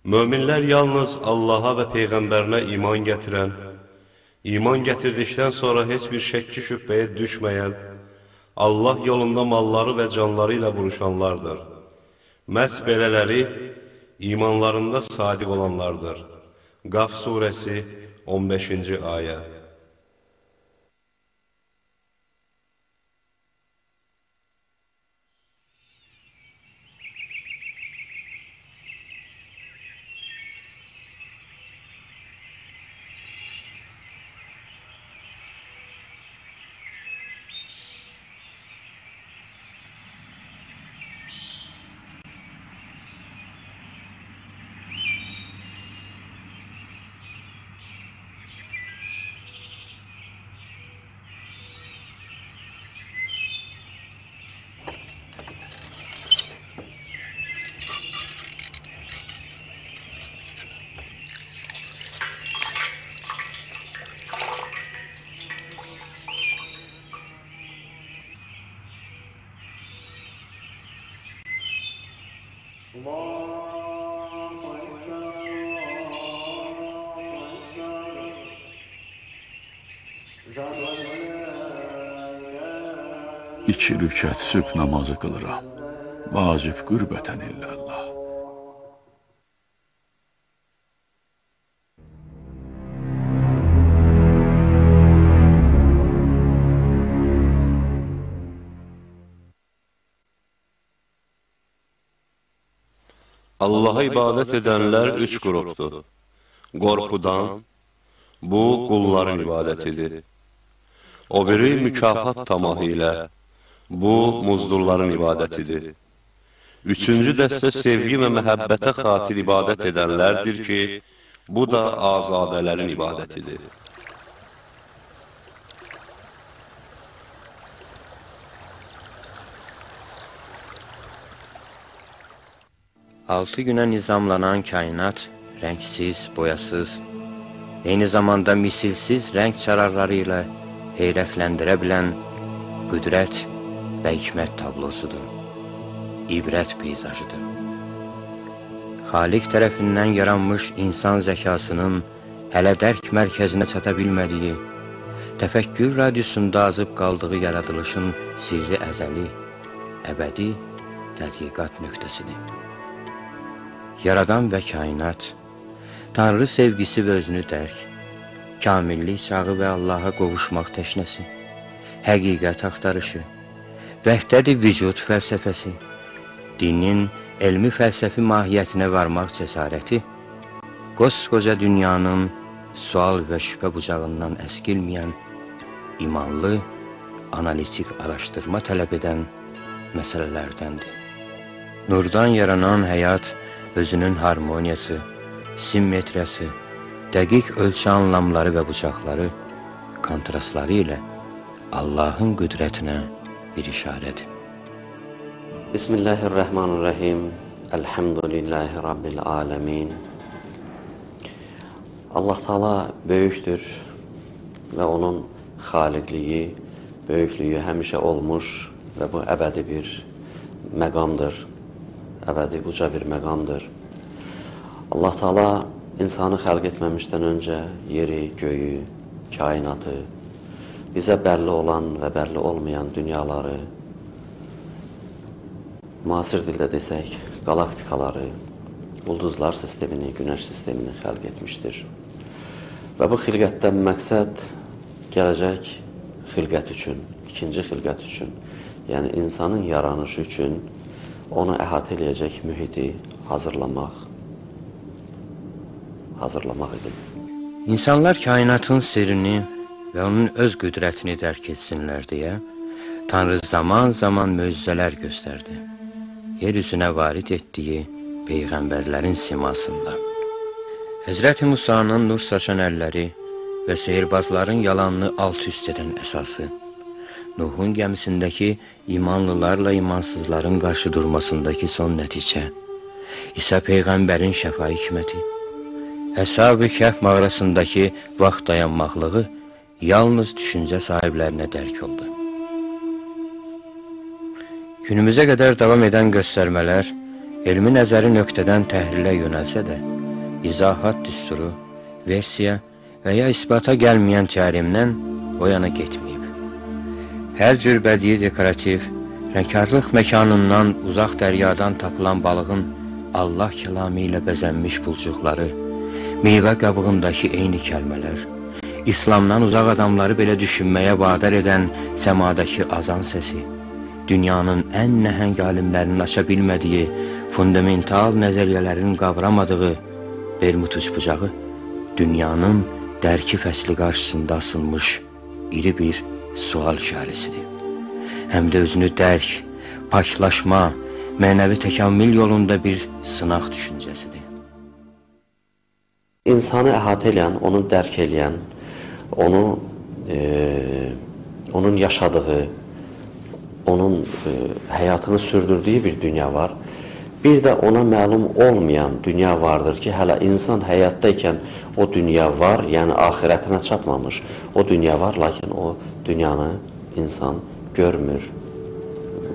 Möminlər yalnız Allaha və Peyğəmbərinə iman gətirən, iman gətirdikdən sonra heç bir şəkki şübhəyə düşməyən, Allah yolunda malları və canları ilə vuruşanlardır. Məhz belələri imanlarında sadiq olanlardır. Qaf surəsi 15-ci ayə. İki rükət sübh namazı qılıram. Vacib qürbətən illallah. Allaha ibadət edənlər üç qrupdur. Qorxudan, bu qulların ibadətidir. O biri mükafat tamahı ilə, bu muzdurların ibadətidir. Üçüncü dəstə sevgi və məhəbbətə xatir ibadət edənlərdir ki, bu da azadələrin ibadətidir. Altı günə nizamlanan kainat rəngsiz, boyasız, eyni zamanda misilsiz rəng çararları ilə heyrətləndirə bilən qüdrət və hikmət tablosudur, ibrət peyzajıdır. Xaliq tərəfindən yaranmış insan zəkasının hələ dərk mərkəzinə çata bilmədiyi, təfəkkür radiusunda azıb qaldığı yaradılışın sirri əzəli, əbədi tədqiqat nöqtəsidir. Yaradan və kainat, Tanrı sevgisi və özünü dərk, kamillik çağı və Allaha qovuşmaq təşnəsi, həqiqət axtarışı, vəhdədi vücud fəlsəfəsi, dinin elmi fəlsəfi mahiyyətinə varmaq cəsarəti, qoskoca dünyanın sual və şübhə bucağından əskilməyən, imanlı, analitik araşdırma tələb edən məsələlərdəndir. Nurdan yaranan həyat özünün harmoniyası, simmetriyası, dəqiq ölçü anlamları və bucaqları, kontrastları ilə Allahın qüdrətinə bir işarədir. Bismillahirrahmanirrahim. Elhamdülillahi Rabbil alemin. Allah Teala böyükdür və onun xaliqliyi, böyüklüyü həmişə olmuş və bu əbədi bir məqamdır. Əbədi, uca bir məqamdır. Allah Teala insanı xəlq etməmişdən öncə yeri, göyü, kainatı, bizə bəlli olan və bəlli olmayan dünyaları, müasir dildə desək, qalaktikaları, ulduzlar sistemini, günəş sistemini xəlq etmişdir. Və bu xilqətdən məqsəd gələcək xilqət üçün, ikinci xilqət üçün, yəni insanın yaranışı üçün onu əhatə eləyəcək mühiti hazırlamaq idi. İnsanlar kainatın sirrini və onun öz qüdrətini dərk etsinlər deyə Tanrı zaman-zaman möcüzələr göstərdi. Yer üzünə varid etdiyi peyğəmbərlərin simasında. Həzrəti Musanın nur saçan əlləri və sehirbazların yalanını alt-üst edən əsası, Nuhun gəmisindəki imanlılarla imansızların qarşı durmasındakı son nəticə, İsa Peyğəmbərin şəfa hikməti, Əshab-ı Kəhf mağarasındakı vaxt dayanmaqlığı yalnız düşüncə sahiblərinə dərk oldu. Günümüzə qədər davam edən göstərmələr Elmi nəzəri nöqtədən təhrilə yönəlsə də, izahat düsturu, versiya və ya isbata gəlməyən tərimdən o yana getməyib. Hər cür bədii dekorativ, rəngkarlıq məkanından uzaq dəryadan tapılan balığın Allah kəlamı ilə bəzənmiş pulcuqları, meyvə qabığındakı eyni kəlmələr, İslamdan uzaq adamları belə düşünməyə vadar edən səmadakı azan səsi, dünyanın ən nəhəng alimlərinin aça bilmədiyi, fundamental nəzəriyyələrin qavramadığı Bermud uçbucağı, dünyanın dərki fəsli qarşısında asılmış iri bir sual işarəsidir. Həm də özünü dərk, paklaşma, mənəvi təkammül yolunda bir sınaq düşüncəsidir. İnsanı əhatə eləyən, onu dərk eləyən, onu, onun yaşadığı, onun həyatını sürdürdüyü bir dünya var. Bir də ona məlum olmayan dünya vardır ki, hələ insan həyatdaykən o dünya var, yəni axirətinə çatmamış o dünya var, lakin o dünyanı insan görmür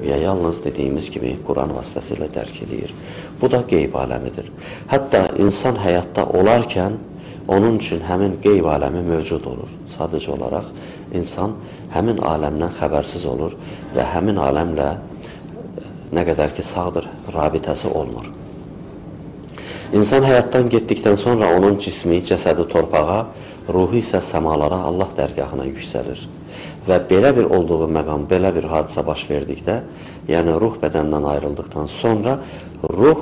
ya yalnız dediyimiz kimi Quran vasitəsilə dərk eləyir. Bu da qeyb aləmidir. Hətta insan həyatda olarkən onun üçün həmin qeyb aləmi mövcud olur. Sadəcə olaraq insan həmin aləmdən xəbərsiz olur və həmin aləmlə nə qədər ki sağdır, rabitəsi olmur. İnsan həyatdan getdikdən sonra onun cismi, cəsədi torpağa, ruhu isə səmalara, Allah dərgahına yüksəlir. Və belə bir olduğu məqam, belə bir hadisə baş verdikdə, yəni ruh bədəndən ayrıldıqdan sonra ruh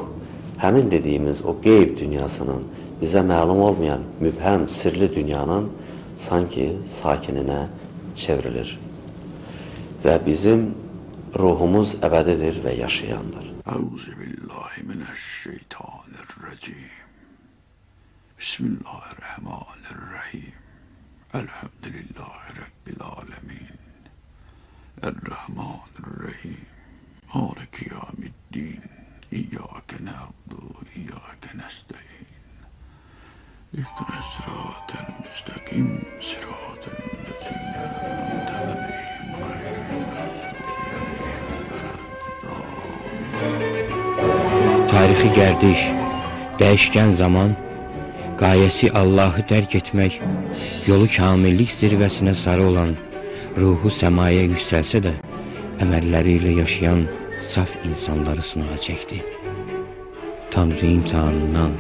həmin dediyimiz o qeyb dünyasının, bizə məlum olmayan mübhəm, sirli dünyanın sanki sakininə çevrilir. Və bizim ruhumuz əbədidir və yaşayandır. Əuzübillahimineşşeytanirracim. Bismillahirrahmanirrahim. Elhamdülillahi Rabbil alemin. Errahmanirrahim. Maliki yevmiddin. İyyâke na'budu ve iyyâke nestaîn. İhdinas sıratal müstakim. Sıratal lezîne en'amte aleyhim gayril mağdubi aleyhim veleddâllîn. Tarixi gərdiş, dəyişkən zaman, qayəsi Allahı dərk etmək, yolu kamillik zirvəsinə sarı olan, ruhu səmaya yüksəlsə də, əməlləri ilə yaşayan saf insanları sınağa çəkdi. Tanrı imtihanından,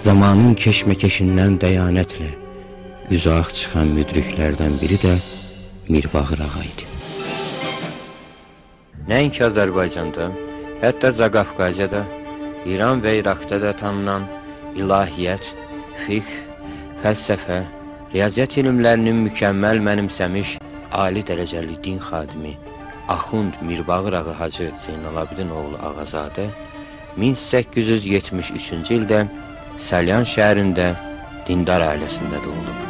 zamanın keşməkeşindən dəyanətlə üzaq çıxan müdriklərdən biri də Mirbağır ağa idi. Nəinki Azərbaycanda, hətta Zaqafqaziyada, İran və İraqda da tanınan ilahiyyat, fiqh, fəlsəfə, riyaziyyat elmlərinin mükəmməl mənimsəmiş ali dərəcəli din xadimi Axund Mirbağır ağa Hacı Zeynalabidin oğlu Ağazadə 1873-cü ildə Salyan şəhərində dindar ailəsində doğulub.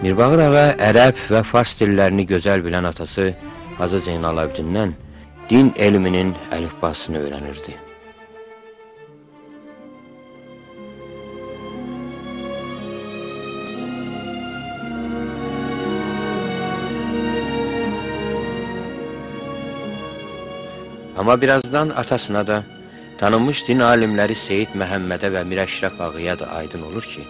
Mirbağır ağa ərəb və fars dillərini gözəl bilən atası Hacı Zeynalabidindən din elminin əlifbasını öyrənirdi. Amma birazdan atasına da, tanınmış din alimləri Seyid Məhəmmədə və Mirəşrəf ağaya da aydın olur ki,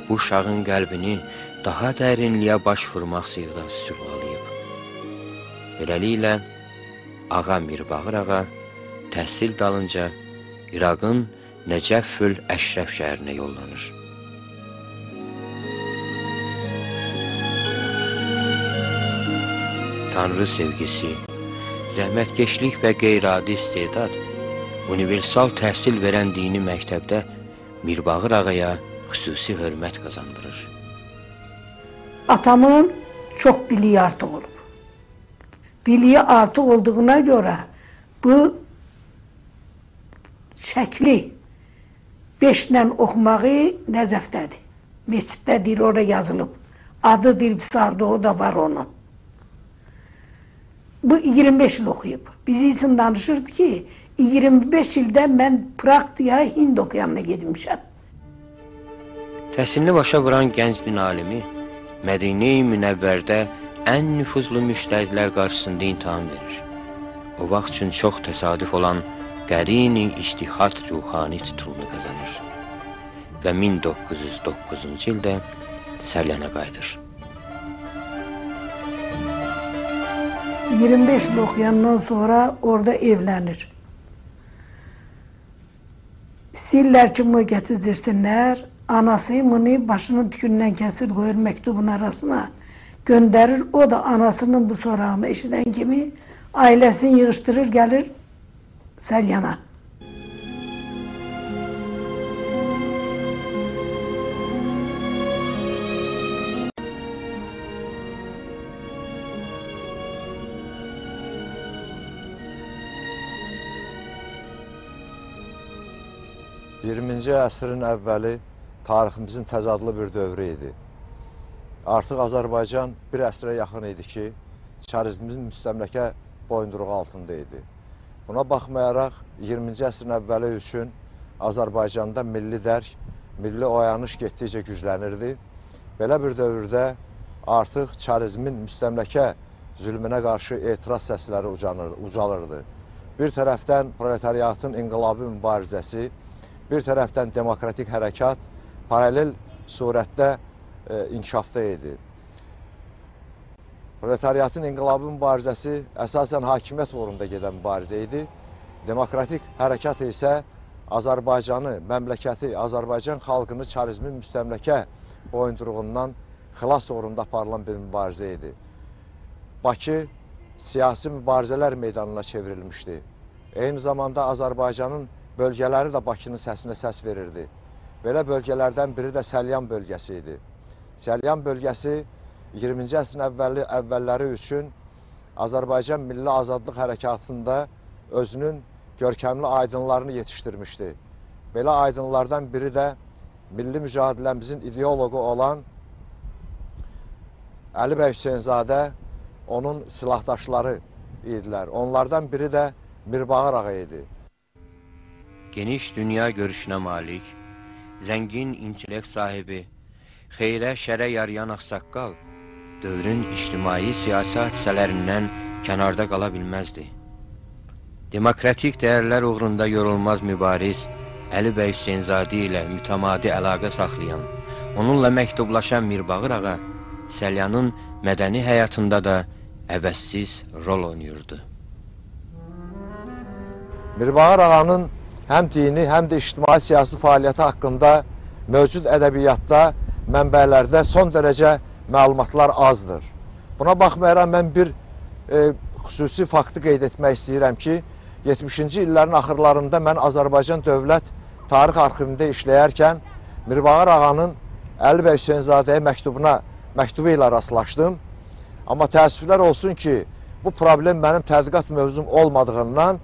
bu uşağın qəlbini daha dərinliyə baş vurmaq sevdası sürvalayıb. Beləliklə, ağa Mirbağır ağa təhsil dalınca İraqın Nəcəfül Əşrəf şəhərinə yollanır. Tanrı sevgisi, zəhmətkeşlik və qeyri-adi istedad, universal təhsil verən dini məktəbdə Mirbağır ağaya xüsusi hörmət qazandırır. Atamın çox biliyi artıq olub. Biliyi artıq olduğuna görə bu şəkli 5-lə oxumağı Nəcəfdədir. Məsciddə deyir, orada yazılıb. Adı deyir, Pisardı, da var onun. Bu 25 il oxuyub. Bizi üçün danışırdı ki, 25 ildə mən praktikaya Hind okeanına getmişəm. Təhsilini başa vuran gənc din alimi Mədinə-i Münəvvərdə ən nüfuzlu müştəhidlər qarşısında imtahan verir. O vaxt üçün çox təsadüf olan Qərini İctihad Ruhani titulunu qazanır və 1909-cu ildə Səlyana qayıdır. 25 il oxuyandan sonra orada evlənir. İstəyirlər ki, bunu gətirdirsinlər. Anası bunu başının tükündən kəsir, qoyur məktubun arasına, göndərir. O da anasının bu sorağını eşidən kimi ailəsini yığışdırır, gəlir Səlyana. 20-ci əsrin əvvəli tariximizin təzadlı bir dövrü idi. Artıq Azərbaycan bir əsrə yaxın idi ki, çarizmin müstəmləkə boyunduruğu altında idi. Buna baxmayaraq 20-ci əsrin əvvəli üçün Azərbaycanda milli dərk, milli oyanış getdikcə güclənirdi. Belə bir dövrdə artıq çarizmin müstəmləkə zülmünə qarşı etiraz səsləri ucalırdı. Bir tərəfdən proletariatın inqilabi mübarizəsi, bir tərəfdən demokratik hərəkat paralel surətdə inkişafda idi. Proletariatın inqilabi mübarizəsi əsasən hakimiyyət uğrunda gedən mübarizə idi. Demokratik hərəkat isə Azərbaycanı, məmləkəti, Azərbaycan xalqını çarizmin müstəmləkə boyunduruğundan xilas uğrunda aparılan bir mübarizə idi. Bakı siyasi mübarizələr meydanına çevrilmişdi. Eyni zamanda Azərbaycanın bölgələri də Bakının səsinə səs verirdi. Belə bölgələrdən biri də Səlyan bölgəsi idi. Səlyan bölgəsi 20-ci əsrin əvvəlləri üçün Azərbaycan Milli Azadlıq Hərəkatında özünün görkəmli aydınlarını yetişdirmişdi. Belə aydınlardan biri də milli mücadiləmizin ideoloqu olan Əli bəy Hüseynzadə, onun silahdaşları idilər. Onlardan biri də Mirbağır ağa idi. Geniş dünya görüşünə malik, zəngin intellekt sahibi, xeyrə şərə yarayan ağsaqqal, dövrün ictimai siyasi hadisələrindən kənarda qala bilməzdi. Demokratik dəyərlər uğrunda yorulmaz mübariz Əli bəy Hüseynzadə ilə mütəmadi əlaqə saxlayan, onunla məktublaşan Mirbağır ağa, Səlyanın mədəni həyatında da əvəzsiz rol oynayırdı. Mirbağır ağanın həm dini, həm də ictimai siyasi fəaliyyəti haqqında mövcud ədəbiyyatda, mənbələrdə son dərəcə məlumatlar azdır. Buna baxmayaraq mən bir xüsusi faktı qeyd etmək istəyirəm ki, 70-ci illərin axırlarında mən Azərbaycan Dövlət Tarix Arxivində işləyərkən Mirbağır ağanın Əli bəy Hüseynzadəyə məktubu ilə rastlaşdım. Amma təəssüflər olsun ki, bu problem mənim tədqiqat mövzum olmadığından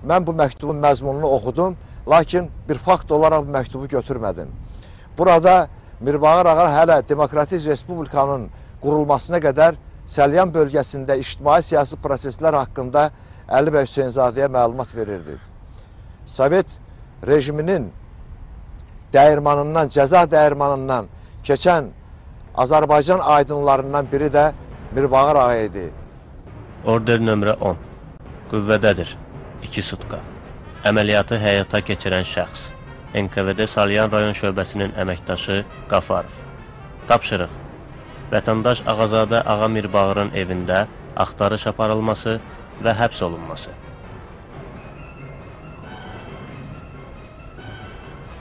mən bu məktubun məzmununu oxudum, lakin bir fakt olaraq bu məktubu götürmədim. Burada Mirbağır ağa hələ Demokratik Respublikanın qurulmasına qədər Səlyan bölgəsində ictimai siyasi proseslər haqqında Əli bəy Hüseynzadəyə məlumat verirdi. Sovet rejiminin dəyirmanından, cəza dəyirmanından keçən Azərbaycan aydınlarından biri də Mirbağır ağa idi. Order nömrə 10. Qüvvədədir. 2 sutka. Əməliyyatı həyata keçirən şəxs. NKVD Salyan rayon şöbəsinin əməkdaşı Qafarov. Tapşırıq. Vətəndaş Ağazadə Ağa Mirbağırın evində axtarış aparılması və həbs olunması.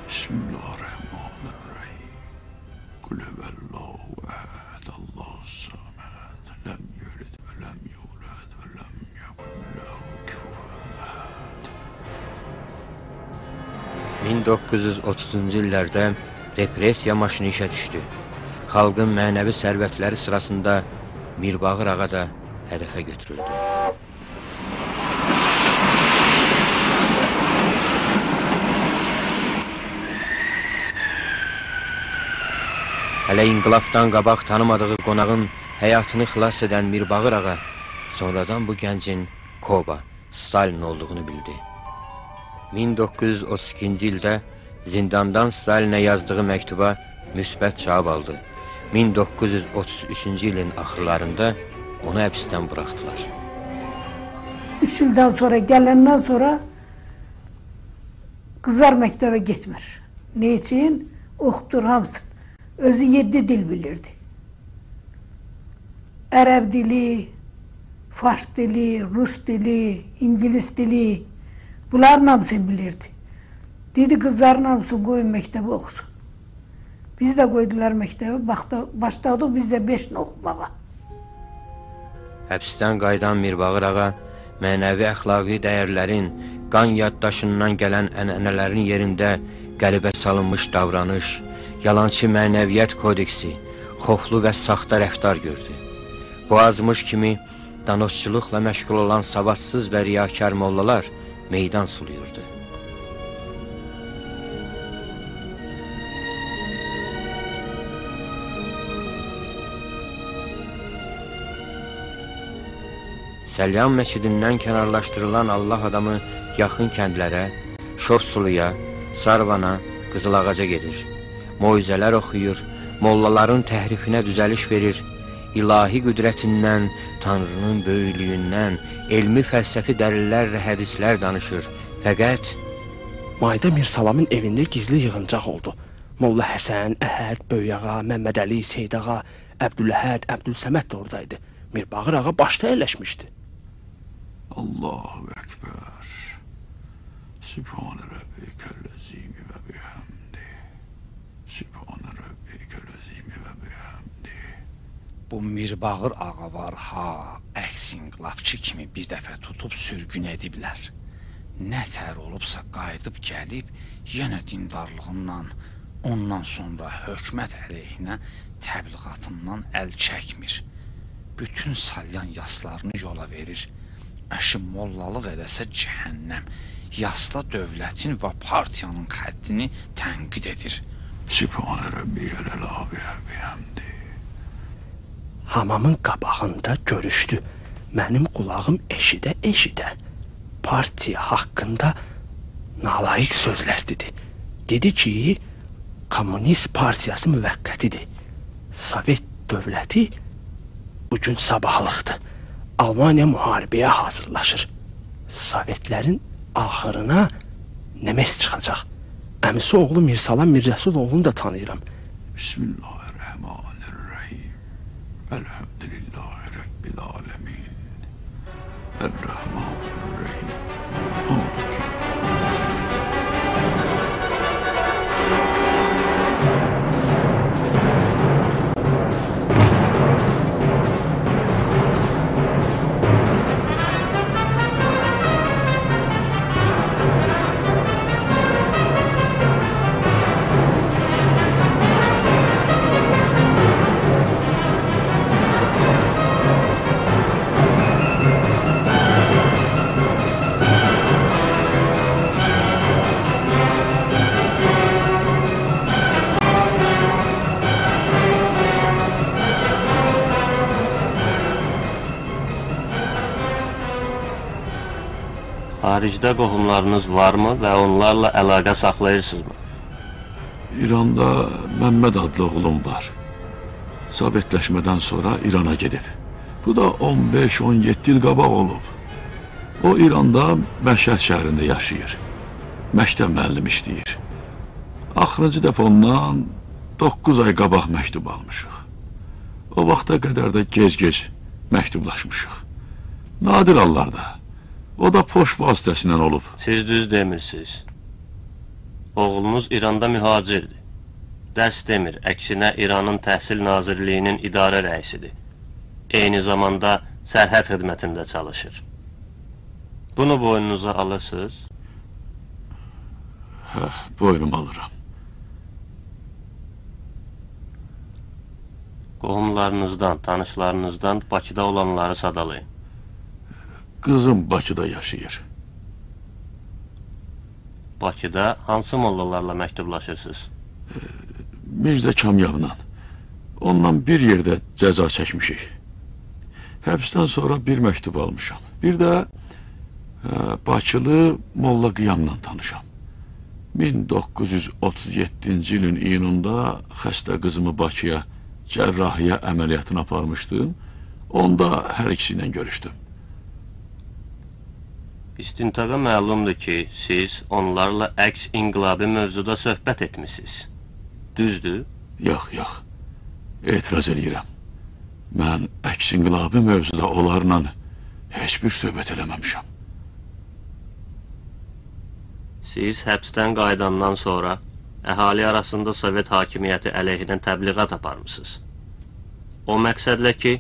Bismillahirrahmanirrahim. Qul huvallahu əhəd, Allahu-s-saməd, ləm yəlid və ləm yulad və ləm yəkun lehu kufuven əhəd. 1930-cu illərdə repressiya maşını işə düşdü. Xalqın mənəvi sərvətləri sırasında Mirbağır ağa da hədəfə götürüldü. Hələ inqilabdan qabaq tanımadığı qonağın həyatını xilas edən Mirbağır ağa sonradan bu gəncin Koba, Stalin olduğunu bildi. 1932-ci ildə zindandan Stalinə yazdığı məktuba müsbət cavab aldı. 1933-cü ilin axırlarında onu həbsdən buraxdılar. 3 ildən sonra gələndən sonra Qızlar məktəbə getmir. Ne üçün? Oxutur hamısını. Özü 7 dil bilirdi. Ərəb dili, Fars dili, Rus dili, İngilis dili, bunların hamısını bilirdi. Dedi qızların hamısını qoyun məktəbə oxusun. Bizi də qoydular məktəbə, başladıq biz də 5 oxumağa. Həbsdən qayıdan Mirbağır ağa, mənəvi əxlaqi dəyərlərin, qan yaddaşından gələn ənənələrin yerində qəlibə salınmış davranış, yalançı mənəviyyət kodeksi, xoflu və saxta rəftar gördü. Bu azmış kimi danosçuluqla məşğul olan savadsız və riyakar mollalar meydan suluyurdu. Səlyan məscidindən kənarlaşdırılan Allah adamı yaxın kəndlərə, Şovsuluya, Sarvana, Qızılağaca gedir. Moizələr oxuyur, mollaların təhrifinə düzəliş verir, ilahi qüdrətindən, Tanrının böyüklüyündən, elmi fəlsəfi dəlillərlə hədislər danışır. Fəqət Mayda Mirsalamın evində gizli yığıncaq oldu. Molla Həsən, Əhəd, Böyükağa, Məmmədəli, Seydağa, Əbdüləhəd, Əbdülsəməd də oradaydı. Mirbağır ağa başda əyləşmişdi. Allahu Ekber. Sübhane Rabbikel azimi ve bihamdi. Sübhane Rabbikel azimi ve bihamdi. Bu Mirbağır ağa var ha, əks inqilabçı kimi bir dəfə tutub sürgün ediblər. Nə tər olubsa qayıdıb gəlib, yenə dindarlığından, ondan sonra hökumət əleyhinə təbliğatından əl çəkmir. Bütün salyan yaslarını yola verir. Əşi mollalıq eləsə cəhənnəm, yasla dövlətin və partiyanın xəttini tənqid edir. Sübhane Rabbiyel ela ve bihamdi. Hamamın qabağında görüşdü. Mənim qulağım eşidə-eşidə partiya haqqında nalayiq sözlər dedi. Dedi ki, Komünist partiyası müvəqqətidir. Sovet dövləti bugün sabahlıqdır. Almaniya müharibəyə hazırlaşır. Sovetlərin axırına Nemes çıxacaq. Əmisi oğlu Mirsalam Mirrəsuloğlunu da tanıyıram. Bismillahirrahmanirrahim. Elhamdülillahi Rabbil alemin. Errahmanirrahim. Maliki. Xaricdə qohumlarınız varmı və onlarla əlaqə saxlayırsınızmı? İranda Məmməd adlı oğlum var. Sovetləşmədən sonra İrana gedib. Bu da 15-17 il qabaq olub. O İranda Məşəd şəhərində yaşayır. Məktəb müəllimi işləyir. Axırıncı dəfə ondan 9 ay qabaq məktub almışıq. O vaxta qədər də gec-gec məktublaşmışıq. Nadir hallarda. O da poş vasitəsindən olub. Siz düz demirsiniz. Oğlunuz İranda mühacirdir. Dərs demir, əksinə İranın Təhsil Nazirliyinin idarə rəisidir. Eyni zamanda sərhəd xidmətində çalışır. Bunu boynunuza alırsınız? Hə, boynuma alıram. Qohumlarınızdan, tanışlarınızdan Bakıda olanları sadalayın. Qızım Bakıda yaşayır. Bakıda hansı mollalarla məktublaşırsınız? Mirzə Kamyabla. Ondan bir yerdə cəza çəkmişik. Həbsdən sonra bir məktub almışam. Bir də Bakılı Molla Qiyamla tanışam. 1937-ci ilin iyununda xəstə qızımı Bakıya cərrahiyyə əməliyyatını aparmışdım. Onda hər ikisi ilə görüşdüm. İstintaqa məlumdur ki, siz onlarla əks inqilabi mövzuda söhbət etmisiniz. Düzdür? Yox, yox. Etiraz eləyirəm. Mən əks inqilabi mövzuda onlarla heç bir söhbət eləməmişəm. Siz həbsdən qayıdandan sonra əhali arasında Sovet hakimiyyəti əleyhinə təbliğat aparmısınız. O məqsədlə ki,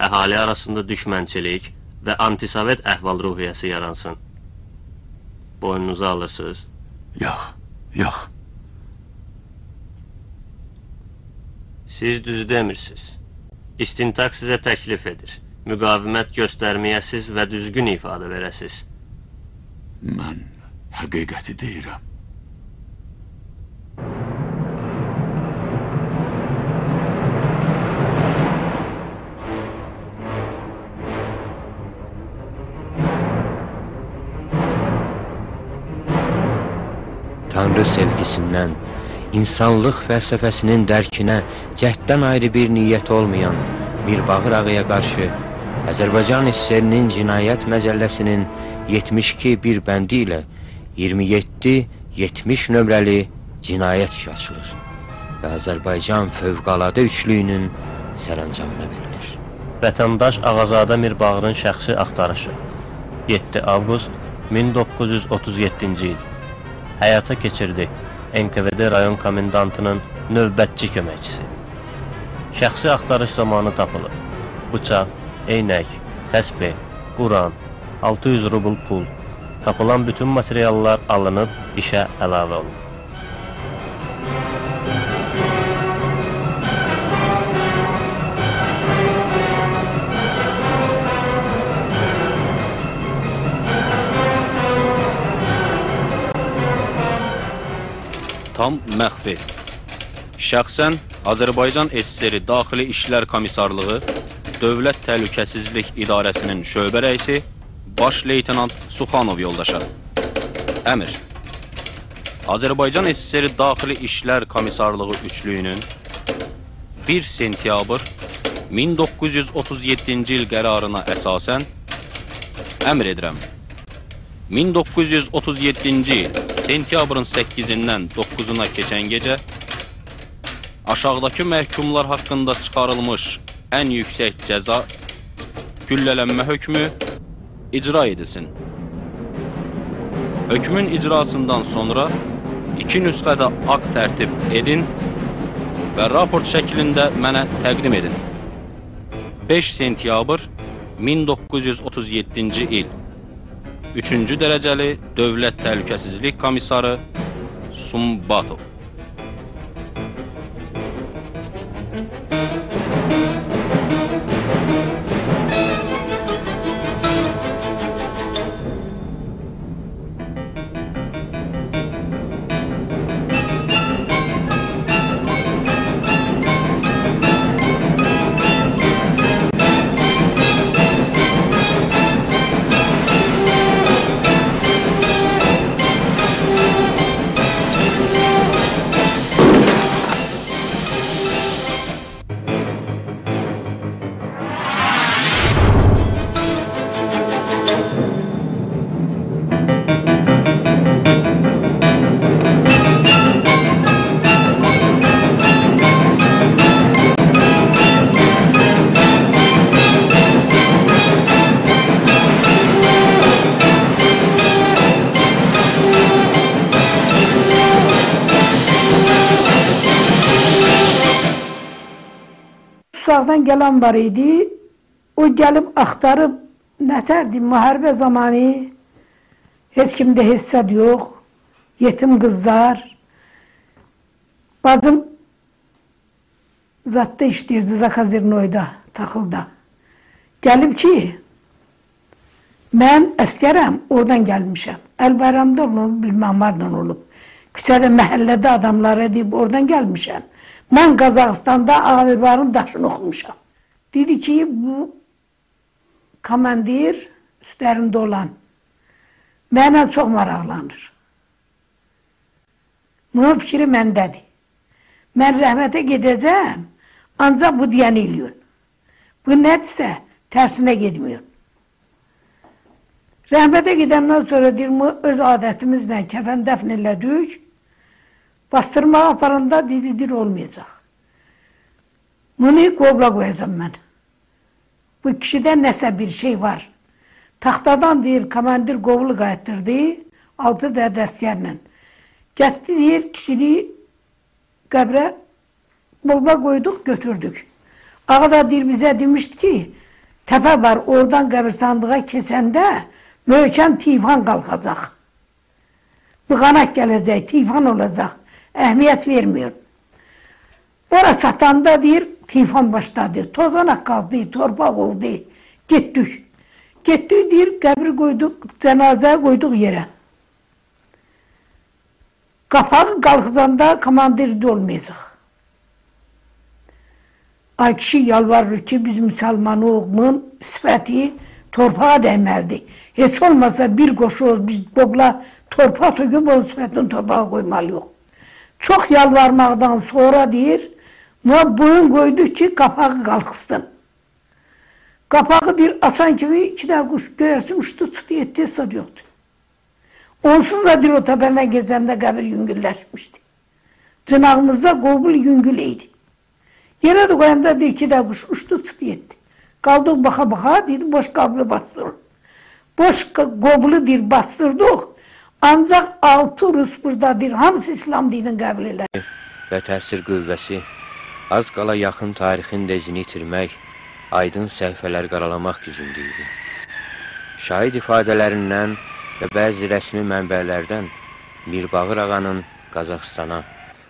əhali arasında düşmənçilik və antisovet əhval-ruhiyyəsi yaransın. Boynunuza alırsınız? Yox, yox. Siz düzü demirsiniz. İstintaq sizə təklif edir. Müqavimət göstərməyəsiz və düzgün ifadə verəsiz. Mən həqiqəti deyirəm. Tanrı sevgisindən, insanlıq fəlsəfəsinin dərkinə cəhddən ayrı bir niyyət olmayan Mirbağır ağaya qarşı Azərbaycan SSR-nin Cinayət Məcəlləsinin 72 bir bəndi ilə 27-70 nömrəli cinayət işi açılır və Azərbaycan Fövqəladə Üçlüyünün sərəncamına verilir. Vətəndaş Ağazadə Mirbağırın şəxsi axtarışı 7 avqust 1937-ci il həyata keçirdi NKVD rayon komendantının növbətçi köməkçisi. Şəxsi axtarış zamanı tapılıb. Bıçaq, eynək, təsbeh, Quran, 600 rubl pul. Tapılan bütün materiallar alınıb, işə əlavə olunub. Tam məxfi. Şəxsən Azərbaycan SSR Daxili İşlər Komissarlığı Dövlət Təhlükəsizlik İdarəsinin şöbə rəisi Baş Leytenant Suxanov yoldaşa. Əmr. Azərbaycan SSR Daxili İşlər Komissarlığı üçlüyünün 1 sentyabr 1937-ci il qərarına əsasən əmr edirəm. 1937-ci il sentyabrın 8-dən 9-una keçən gecə aşağıdakı məhkumlar haqqında çıxarılmış ən yüksək cəza güllələnmə hökmü icra edilsin. Hökmün icrasından sonra 2 nüsxədə akt tərtib edin və raport şəklində mənə təqdim edin. 5 sentyabr 1937-ci il 3-cü dərəcəli Dövlət Təhlükəsizlik Komissarı Sumbatov. Uzaqdan gələn var idi, o gəlib axtarıb, nətərdi, müharibə zamanı heç kimdə hissəd yox, yetim qızlar. Bacım zadda işləyirdi, Zakazirnoyda, taxılda. Gəlib ki, mən əskərəm, oradan gəlmişəm. Əlbayramda olub, bilməm, hardan olub. Küçədə, məhəllədə adamlara deyib, oradan gəlmişəm. Mən Qazaxıstanda Ağamirbarın daşını oxumuşam. Dedi ki, bu komandir üstlərində olan mənlə çox maraqlanır. Bunun fikri məndədir. Mən rəhmətə gedəcəm, ancaq bu deyəni eləyin. Bu nədirsə, tərsinə getməyin. Rəhmətə gedəndən sonra deyir, öz adətimizlə kəfən dəfn elədik. Bastırmağa aparanda dedi, deyir, olmayacaq. Bunu qobla qoyacam mən. Bu kişidə nəsə bir şey var. Taxtadan deyir, komandir qovlu qayıtdırdı, 6 də dəstgərlə. Getdi, deyir, kişini qəbrə qobla qoyduq, götürdük. Ağa da deyir, bizə demişdi ki, təpə var, oradan qəbirstanlığa keçəndə möhkəm tifan qalxacaq. Bığanaq gələcək, tifan olacaq. Əhəmiyyət vermir. Ora çatanda deyir, tifan başladı. Tozanaq qaldı, torpaq oldu. Getdik. Getdik, deyir, qəbir qoyduq, cənazə qoyduq yerə. Qapağı qalxızanda komandir də olmayacaq. Ay kişi yalvarır ki, biz müsəlmanlığın sifəti torpağa dəyməlidir. Heç olmasa bir qoşu, biz qobla torpaq töküb o sifətini torpağa qoymalıyıq. Çox yalvarmaqdan sonra deyir, buna boyun qoyduq ki, qapağı qalxısın. Qapağı deyir, açan kimi 2 dənə quş göyərsin, uçdu, çıxdı, yetdi, sad yoxdur. Onsuz da deyir, o təpədən keçəndə qəbir yüngülləşmişdi. Cınağımızda qobul yüngül idi. Yerə də qoyanda deyir, 2 dənə quş uçdu, çıxdı, yetdi. Qaldıq baxa-baxa, deyir, boş qablı bastırır. Boş qoblu deyir, bastırdıq. Ancaq 6 Rus burada deyir, hamısı İslam dinini qəbul elədi. Və təsir qüvvəsi az qala yaxın tarixin də izini itirmək, aydın səhifələr qaralamaq gücündə idi. Şahid ifadələrindən və bəzi rəsmi mənbələrdən Mirbağır ağanın Qazaxstana,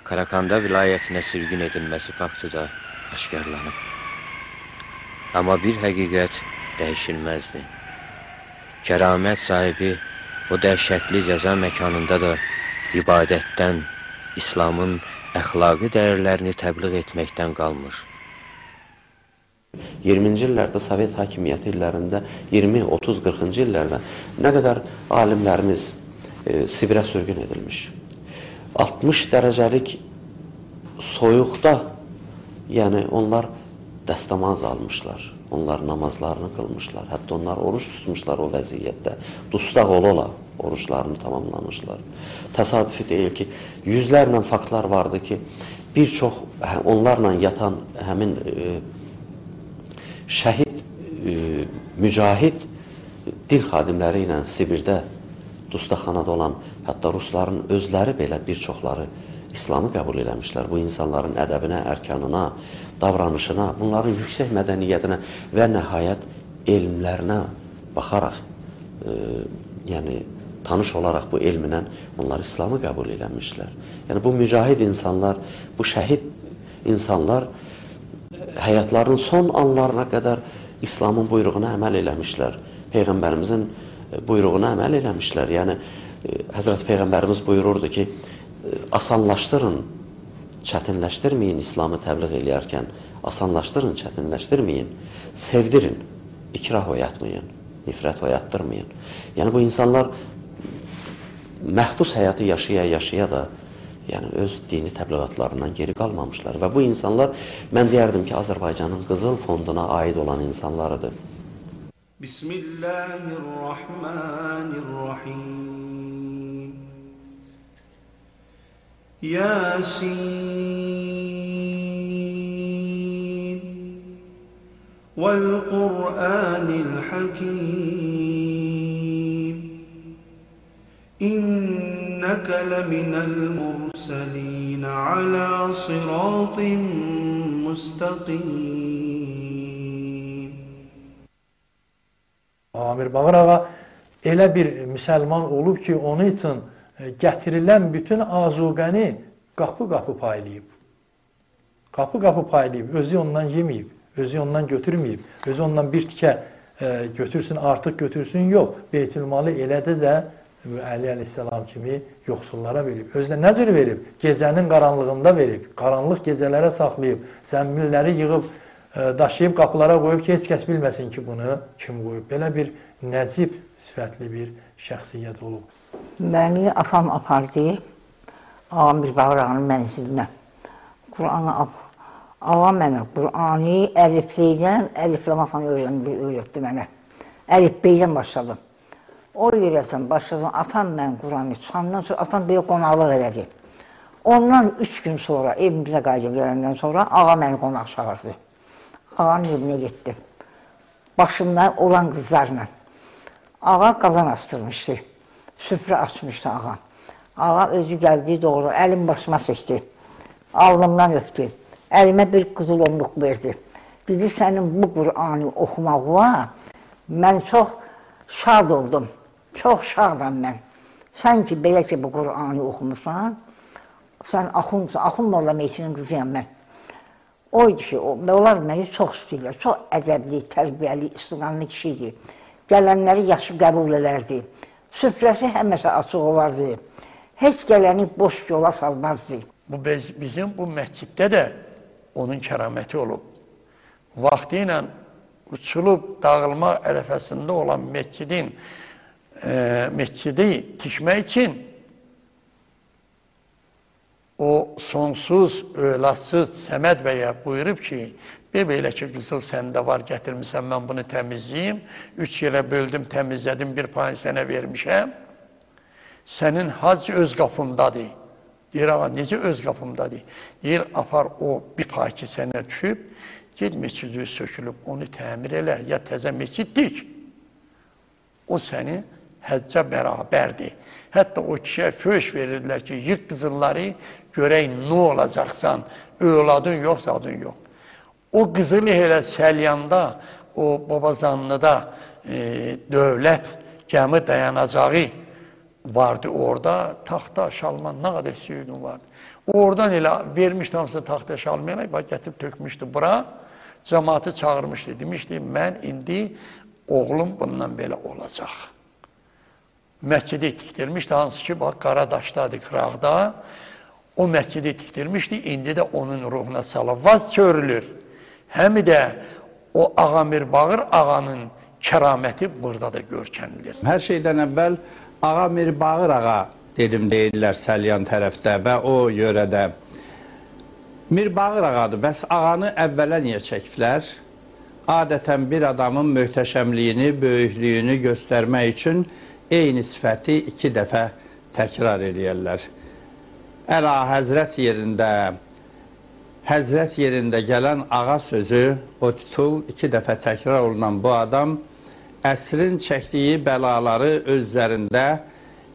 Karakanda vilayətinə sürgün edilməsi faktı da aşkarlanıb. Amma bir həqiqət dəyişilməzdi. Kəramət sahibi o dəhşətli cəza məkanında da ibadətdən, İslamın əxlaqi dəyərlərini təbliğ etməkdən qalmır. 20-ci illərdə, Sovet hakimiyyəti illərində, 20, 30, 40-cı illərdə nə qədər alimlərimiz Sibirə sürgün edilmiş. 60 dərəcəlik soyuqda, yəni onlar dəstəmaz almışlar, onlar namazlarını qılmışlar, hətta onlar oruç tutmuşlar o vəziyyətdə, dustaq ola-ola oruçlarını tamamlamışlar. Təsadüfi deyil ki, yüzlərlə faktlar vardı ki, bir çox onlarla yatan həmin şəhid, mücahid din xadimləri ilə Sibirdə, dustaqxanada olan, hətta rusların özləri belə bir çoxları İslamı qəbul eləmişlər. Bu insanların ədəbinə, ərkanına, davranışına, bunların yüksək mədəniyyətinə və nəhayət elmlərinə baxaraq, yəni tanış olaraq bu elmlə onlar İslamı qəbul eləmişlər. Yəni bu mücahid insanlar, bu şəhid insanlar həyatlarının son anlarına qədər İslamın buyruğuna əməl eləmişlər. Peyğəmbərimizin buyruğuna əməl eləmişlər. Yəni Həzrəti Peyğəmbərimiz buyururdu ki, asanlaşdırın, çətinləşdirməyin İslamı təbliğ eləyərkən, asanlaşdırın, çətinləşdirməyin, sevdirin, ikrah oyatmayın, nifrət oyatdırmayın. Yəni bu insanlar məhbus həyatı yaşaya-yaşaya da yəni öz dini təbliğatlarından geri qalmamışlar. Və bu insanlar, mən deyərdim ki, Azərbaycanın Qızıl Fonduna aid olan insanlarıdır. Bismillahirrahmanirrahim. Yasin vel-Kur'anil Hakim. İnneke leminel murselin ala sıratın müstakim. Mirbağır ağa elə bir müsəlman olub ki, onun üçün gətirilən bütün azuqəni qapı-qapı paylayıb. Qapı-qapı paylayıb, özü ondan yeməyib, özü ondan götürməyib, özü ondan bir tikə götürsün, artıq götürsün, yox. Beytülmalı elə də Əli əleyhissalam kimi yoxsullara verib. Özünə nə cür verib? Gecənin qaranlığında verib, qaranlıq gecələrə saxlayıb, zəmbilləri yığıb, daşıyıb qapılara qoyub ki, heç kəs bilməsin ki, bunu kim qoyub. Belə bir nəcib sifətli bir şəxsiyyət olub. Məni atam apardı Ağa Mirbağır ağanın mənzilinə. Qur'anı ağa mənə Qur'anı əlifləydən, əlifləməklə öyrətdi mənə. Əlifbeydən başladım. O yerəsən başladım, atam mən Quranı çıxandan sonra atam belə qonaqlıq elədi. Ondan 3 gün sonra, evimizə qayıdıb gələndən sonra ağa məni qonaq çağırdı. Ağanın evinə getdim. Başımdan olan qızlarla. Ağa qazan astırmışdı. Süfrə açmışdı ağa. Ağa özü gəldi doğru, əlim başıma çəkdi. Alnımdan öpdü. Əlimə bir qızıl onluq verdi. Dedi, sənin bu Qur'anı oxumağına mən çox şad oldum. Çox şadam mən. Sən ki, belə ki, bu Qur'anı oxumusan, sən axundsan, axund Molla Meytinin qızıyam mən. O idi ki, onlar məni çox istəyirlər. Çox ədəbli, tərbiyəli, istiqanlı kişi idi. Gələnləri yaxşı qəbul edərdi. Süfrəsi həmişə açıq olardı. Heç gələni boş yola salmazdı. Bu bizim bu məsciddə də onun kəraməti olub. Vaxtı ilə uçulub dağılma ərəfəsində olan məscidin məscidi tikmək üçün o sonsuz, övladsız Səməd bəyə buyurub ki, belə ki, qızıl səndə var, gətirmişsən, mən bunu təmizləyim. 3 yerə böldüm, təmizlədim, bir payını sənə vermişəm. Sənin hac öz qapındadır. Deyir, ağa, necə öz qapımdadır? Deyir, apar o bir pay ki sənə düşüb, ged məscidi sökülüb, onu təmir elə, ya təzə məscid dik. O səni həccə bərabərdir. Hətta o kişiyə föş verirdilər ki, yığ qızılları, görək nə olacaqsan, övladın yox, zadın yox. O qızılı elə Səlyanda, o Babazanlıda dövlət gəmi dayanacağı vardı orada, taxta, şalman, nə qədər istəyirdin vardı. Oradan elə vermişdi hamısını taxta, şalmana, bax, gətirib tökmüşdü bura, cəmaatı çağırmışdı, demişdi, mən indi oğlum bundan belə olacaq. Məscidi tikdirmişdi, hansı ki, bax, Qaradaşdadır, qıraqda. O məscidi tikdirmişdi, indi də onun ruhuna salavat çörülür. Həm də o Ağa Mirbağır ağanın kəraməti burada da görkənilir. Hər şeydən əvvəl Ağa Mirbağır ağa dedim, deyirlər Səlyan tərəfdə və o yörədə. Mirbağır ağadır, bəs ağanı əvvələ niyə çəkiblər? Adətən bir adamın möhtəşəmliyini, böyüklüyünü göstərmək üçün eyni sifəti 2 dəfə təkrar eləyərlər. Əla Həzrət yerində, Həzrət yerində gələn ağa sözü, o titul 2 dəfə təkrar olunan bu adam əsrin çəkdiyi bəlaları öz üzərində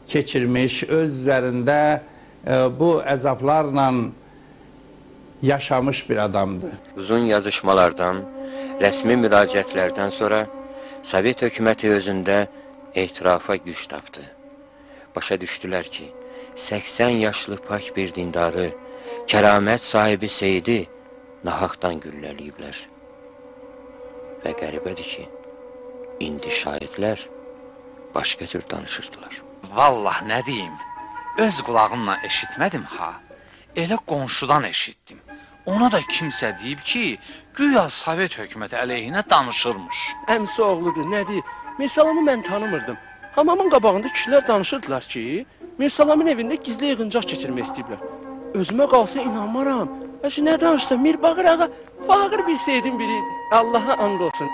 keçirmiş, öz üzərində bu əzablarla yaşamış bir adamdır. Uzun yazışmalardan, rəsmi müraciətlərdən sonra Sovet hökuməti özündə etirafa güc tapdı. Başa düşdülər ki, 80 yaşlı pak bir dindarı, kəramət sahibi Seyidi nahaqdan güllələyiblər. Və qəribədir ki, indi şahidlər başqa cür danışırdılar. Vallah nə deyim, öz qulağımla eşitmədim ha, elə qonşudan eşitdim. Ona da kimsə deyib ki, güya Sovet hökuməti əleyhinə danışırmış. Əmsi oğludur, nə deyir? Mirsalamı mən tanımırdım. Hamamın qabağında kişilər danışırdılar ki, Mirsalamın evində gizli yığıncaq keçirmək istəyiblər. Özümə qalsa inanmaram. Əşi, nə danışsa, Mirbağır ağa fağır bir Seyidin biri idi. Allaha and olsun.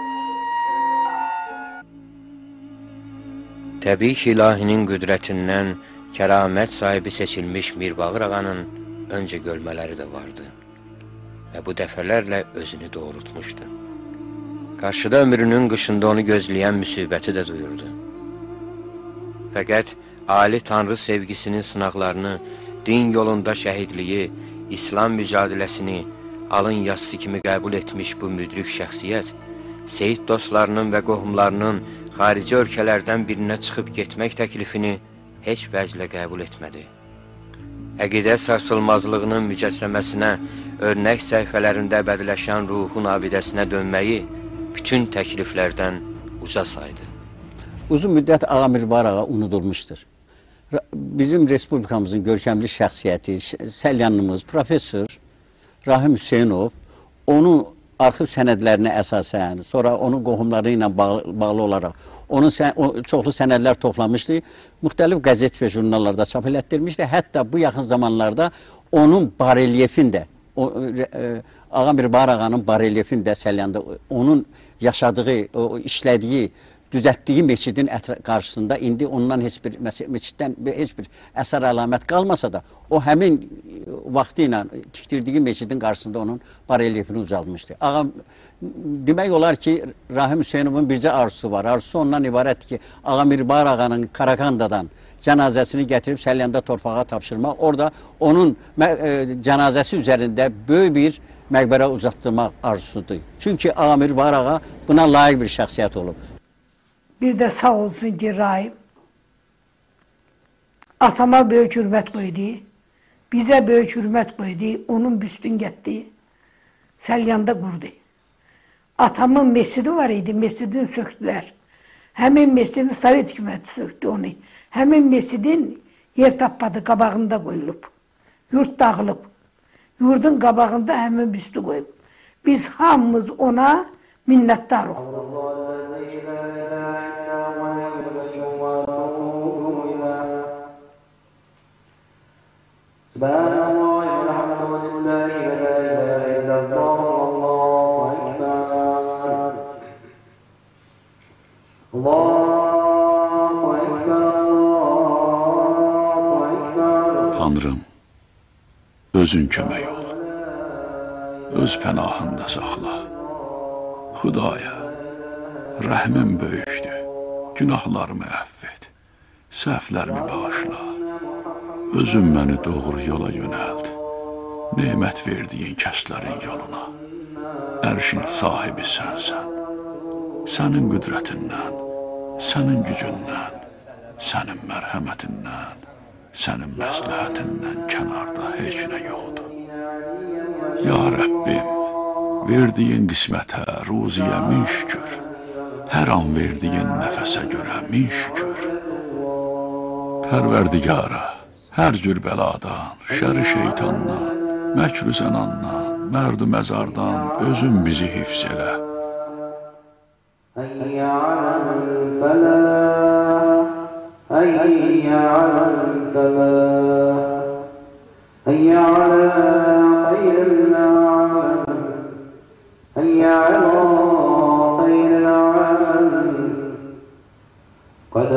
Təbii ki, ilahinin qüdrətindən kəramət sahibi seçilmiş Mirbağır ağanın öncə görmələri də vardı və bu dəfələrlə özünü doğrultmuşdu. Qarşıda ömrünün qışında onu gözləyən müsibəti də duyurdu. Fəqət ali Tanrı sevgisinin sınaqlarını, din yolunda şəhidliyi, İslam mücadiləsini alın yazısı kimi qəbul etmiş bu müdrik şəxsiyyət, Seyid dostlarının və qohumlarının xarici ölkələrdən birinə çıxıb getmək təklifini heç vəclə qəbul etmədi. Əqidə sarsılmazlığının mücəssəməsinə, örnək səhifələrində əbədiləşən ruhun abidəsinə dönməyi bütün təkliflərdən uca saydı. Uzun müddət Ağa Mirbağır ağa unudulmuşdur. Bizim respublikamızın görkəmli şəxsiyyəti, Səlyanlımız, professor Rahim Hüseynov onun arxiv sənədlərinə əsasən, sonra onun qohumları ilə bağlı olaraq onun çoxlu sənədlər toplamışdı. Müxtəlif qəzet və jurnallarda çap elətdirmişdi. Hətta bu yaxın zamanlarda onun barelyefini də, Ağa Mirbağır ağanın barelyefini də Səlyanda onun yaşadığı, o işlədiyi düzəltdiyi meçidin qarşısında indi ondan heç bir meçiddən heç bir əsər əlamət qalmasa da, o həmin vaxtı ilə tikdirdiyi meçidin qarşısında onun barelyefini ucalmışdı. Ağam, demək olar ki, Rahim Hüseynovun bircə arzusu var. Arzusu ondan ibarətdir ki, Ağa Mirbar ağanın Karakandadan cənazəsini gətirib Səlyanda torpağa tapşırmaq, orada onun cənazəsi üzərində böyük bir məqbərə uzatdırmaq arzusudur. Çünki Ağa Mirbar ağa buna layiq bir şəxsiyyət olub. Bir də sağ olsun ki, Rahim atama böyük hürmət qoydu, bizə böyük hürmət qoydu, onun büstün getdi, Səlyanda qurdu. Atamın mescidi var idi, mescidini söktülər. Həmin mescidi Sovet hökuməti söktü onu. Həmin mescidin yer tapmadı, qabağında qoyulub. Yurt dağılıb. Yurdun qabağında həmin büstü qoyub. Biz hamımız ona minnətdarıq. Tanrım, özün kömək ol, öz pənahında saxla. Xudaya, rəhmin böyükdür, günahlarımı əfv et, səhvlərimi bağışla. Özün məni doğru yola yönəld, nemət verdiyin kəslərin yoluna. Ərşin sahibi sənsən, sənin qüdrətindən, sənin gücündən, sənin mərhəmətindən, sənin məsləhətindən kənarda heç nə yoxdur. Ya Rəbbim, verdiyin qismətə, ruziyə min şükür. Hər an verdiyin nəfəsə görə min şükür. Pərverdigara, hər cür bəladan, şəri şeytandan, məkr-ü zənandan, mərd-ü məzardan özün bizi hifz elə. Həyyə aləl-fəlah, həyyə aləl-fəlah, həyyə alə xeyril-əməl, həyyə alə xeyril-əməl, qad